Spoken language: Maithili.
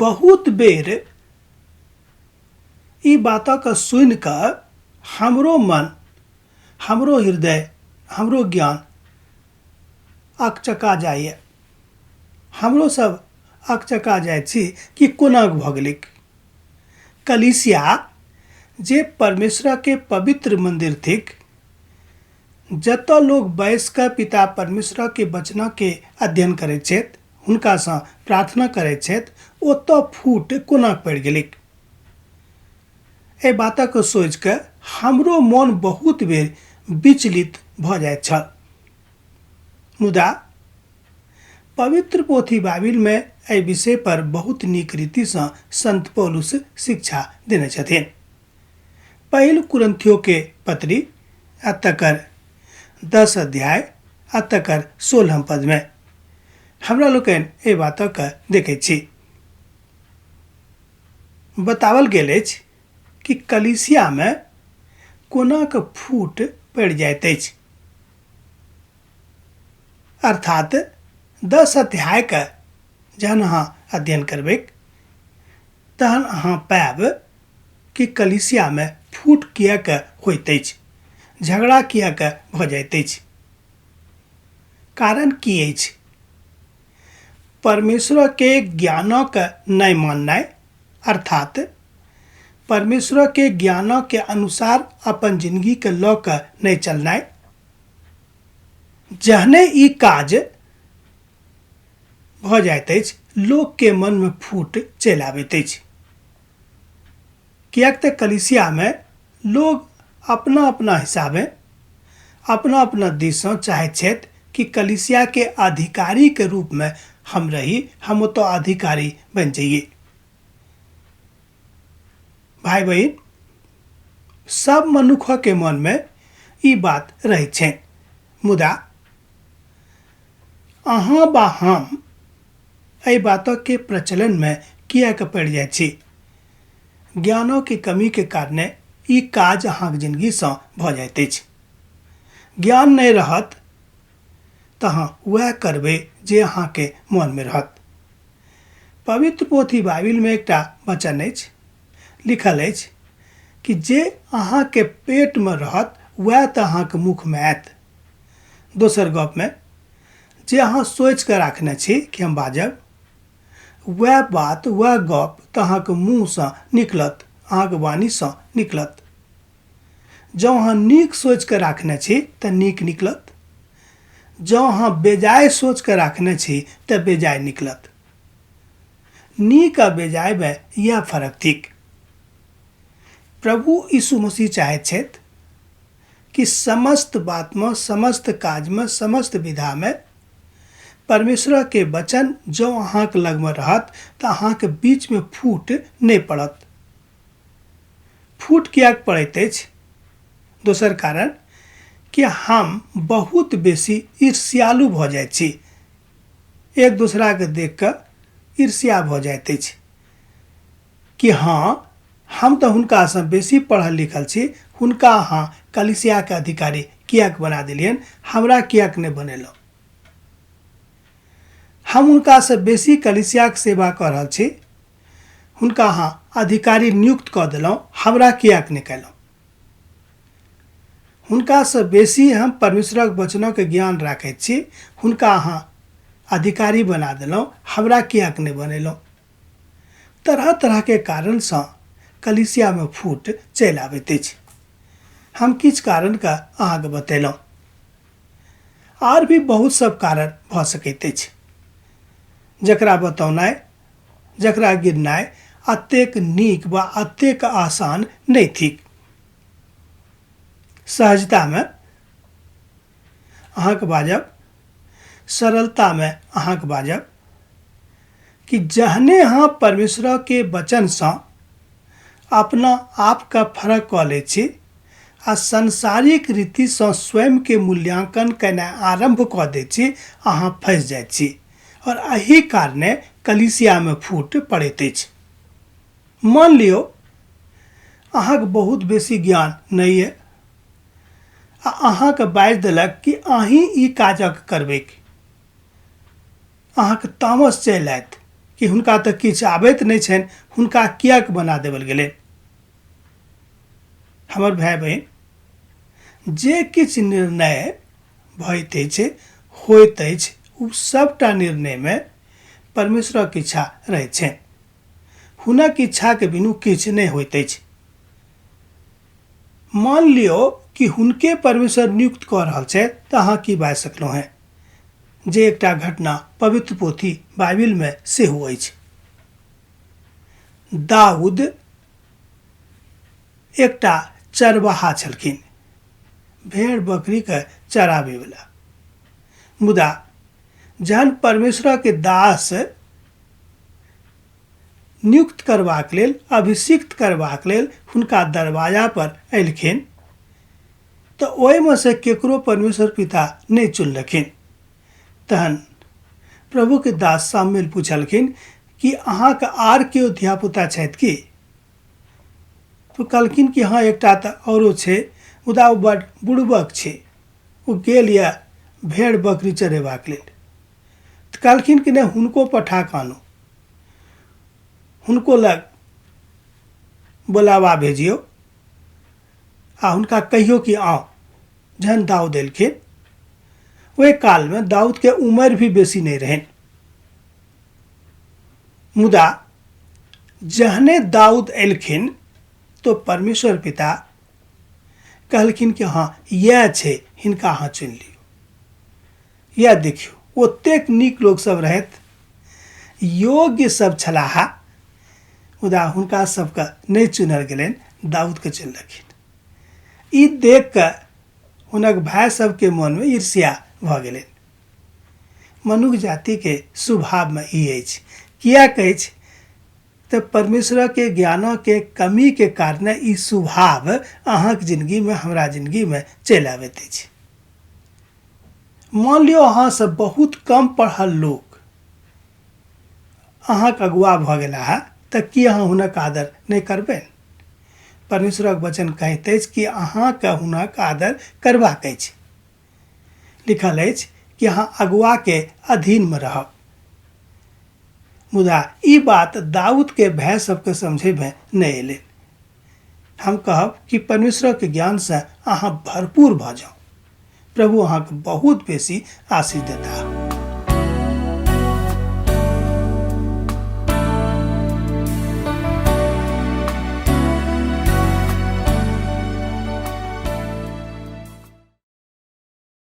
बहुत बेर ई बातक सुनि कऽ हमरो मन, हमरो हृदय, हमरो ज्ञान अकचका जाइए। हमरो सब अकचका जाइत छी कि कोना भऽ गेलैक। कलीसिया जे परमेश्वरके पवित्र मन्दिर थिक, जतऽ लोक बैस कऽ पिता परमेश्वरके वचनके अध्ययन करैत छथि, हुनकासँ प्रार्थना करैत छथि, ओतऽ फूट कोना पड़ि गेलैक। एहि बातक सोचि कऽ हमरो मोन बहुत बेर विचलित भऽ जाइत छल। मुदा पवित्र पोथी बाइबिलमे एहि विषय पर बहुत नीक रीतिसँ संत पौलुस शिक्षा देने छथिन। पहिल कुरिन्थियो के पत्री आ तकर 10 अध्याय आ तकर 16 पदमे हमरा लोकनि एहि बातक देखैत छी। बताओल गेल अछि कि कलीसियामे कोना कऽ फूट पड़ि जाइत अछि। अर्थात 10 अध्यायके जहन अहाँ अध्ययन करबै तहन अहाँ पायब कि कलीसियामे फूट किएक होइत अछि, झगड़ा किएक भऽ जाइत अछि, कारण की अछि। परमेश्वरके ज्ञानक नहि माननाइ, अर्थात परमेश्वरके ज्ञानके अनुसार अपन जिंदगीके लऽ कऽ नहि चलनाइ। जहने ई काज भऽ जाइत अछि, लोकके मनमे फूट चलि आबैत अछि। किएक तऽ कलीसियामे लोग अपना अपना हिसाबे अपना अपना दिससँ चाहैत छथि कि कलीसियाके अधिकारीके रूपमे हम रही, हम ओतऽ अधिकारी बनि जइए। भाई बहिन, सब मनुखके मनमे ई बात रहै छै, मुदा अहाँ बा हम एहि बातके प्रचलनमे किएक पड़ि जाइ छी? ज्ञानोके कमीके कारणे ई काज अहाँके जिंदगीसँ भऽ जाइत अछि। ज्ञान नहि रहत तऽ अहाँ वएह करबै जे अहाँके मनमे रहत। पवित्र पोथी बाइबिलमे एकटा वचन अछि, लिखल अछि कि जे अहाँके पेटमे रहत वएह तऽ अहाँके मुखमे आयत। दोसर गपमे जे अहाँ सोचिके राखने छी कि हम बाजब, वएह बात वएह गप तऽ अहाँके मुँहसँ निकलत, अहाँके वाणीसँ निकलत। जँ अहाँ नीक सोचिके राखने छी तऽ नीक निकलत, जँ अहाँ बेजाय सोचिके राखने छी तऽ बेजाय निकलत। नीक आ बेजायमे इएह फर्क थिक। प्रभु यीशु मसीह चाहैत छथि कि समस्त बातमे, समस्त काजमे, समस्त विधामे परमेश्वरके वचन जँ अहाँके लगमे रहत तऽ अहाँके बीचमे फूट नहि पड़त। फूट किएक पड़ैत अछि? दोसर कारण कि हम बहुत बेसी ईर्ष्यालु भऽ जाइत छी। एक दोसराके देख कऽ ईर्ष्या भऽ जाइत अछि कि हँ, हम तऽ हुनकासँ बेसी पढ़ल लिखल छी, हुनका अहाँ कलीसियाके अधिकारी किएक बना देलियनि, हमरा किएक नहि बनेलहुँ? हम हुनकासँ बेसी कलीसियाके सेवा कऽ रहल छी, हुनका अहाँ अधिकारी नियुक्त कऽ देलहुँ, हमरा किएक नहि कयलहुँ? हुनकासँ बेसी हम परमेश्वरक वचनक ज्ञान राखैत छी, हुनका अहाँ अधिकारी बना देलहुँ, हमरा किएक नहि बनेलहुँ? तरह तरहके कारणसँ कलीसियामे फूट चलि आबैत अछि। हम किछु कारणके अहाँके बतेलहुँ, आर भी बहुत सब कारण भऽ सकैत अछि जकरा बतौनाइ, जकरा गिननाइ अतेक नीक वा अतेक आसान नहि थिक। सहजतामे अहाँके बाजब, सरलतामे अहाँके बाजब कि जहने अहाँ परमेश्वरके वचनसँ अपना आपके फरक कऽ लै छी आ सांसारिक रीतिसँ स्वयंके मूल्यांकन केनाइ आरम्भ कऽ दै छी, अहाँ फँसि जाइ छी और एहि कारणे कलीसियामे फूट पड़ैत अछि। मान लियौ अहाँके बहुत बेसी ज्ञान नहि अइ आ अहाँके बाजि देलक कि अहीं ई काजक करबैक, अहाँके तामस चलि आयत कि हुनका तऽ किछु आबैत नहि छनि, हुनका किएक बना देबल गेलनि। हमर भाय बहिन, जे किछु निर्णय भइत अछि, होइत अछि, ओ सभटा निर्णयमे परमेश्वरक इच्छा रहैत छनि। हुनक इच्छाके बिनु किछु नहि होइत अछि। मान लियौ कि हुनके परमेश्वर नियुक्त कऽ रहल छथि तऽ अहाँ की बाजि सकलहुँ हेँ? जे एकटा घटना पवित्र पोथी बाइबिलमे सेहो अछि। दाऊद एकटा चरवाहा छलखिन, भेड़ बकरीके चराबैवला। मुदा जहन परमेश्वरके दास नियुक्त करबाक लेल, अभिषिक्त करबाक लेल हुनका दरवाजा पर अयलखिन तऽ ओहिमे से केकरो परमेश्वर पिता नहि चुनलखिन। तहन प्रभुके दास सामुएल पुछलखिन कि अहाँके आर केओ धियापुता छथि की? तो कहलखिन कि हँ, एकटा तऽ औरो छै, मुदा ओ बड बुड़बक छै, ओ गेल यऽ भेड़ बकरी चरेबाक लेल। तऽ कहलखिन कि नहि, हुनको पठा कऽ आनू, हुनको लग बोलावा भेजियौ आ हुनका कहियौ कि आउ। जहन दाऊद एलखिन ओहि कालमे दाऊदके उम्र भी बेसी नहि रहनि, मुदा जहने दाऊद एलखिन तो परमेश्वर पिता कहलखिन कि हँ, इएह छै, हिनका अहाँ चुनि लियौ। इएह देखियौ, ओतेक नीक लोक सब रहथि, योग्य सब छलाह, मुदा हुनका सबके नहि चुनल गेलनि, दाऊदके चुनलखिन। ई देख कऽ हुनक भाय सबके मनमे ईर्ष्या भऽ गेलनि। मनुख जातिके स्वभावमे ई अछि। किएक अछि तऽ परमेश्वरके ज्ञानके कमीके कारणे ई स्वभाव अहाँके जिनगीमे, हमरा जिनगीमे चलि आबैत अछि। मान लियौ अहाँ सब बहुत कम पढ़ल लोक अहाँके अगुआ भऽ गेला है तऽ की अहाँ हुनक आदर नहि करबनि? परमेश्वरक वचन कहैत अछि कि अहाँके हुनक आदर करबाक अछि। लिखल अछि कि अहाँ अगुआके अधीनमे रहब। मुदा ई बात दाऊदके भाय सबके समझैमे नहि एलनि। हम कहब कि परमेश्वरक ज्ञानसँ अहाँ भरपूर भऽ जाउ। प्रभु अहाँके बहुत बेसी आशीष देता।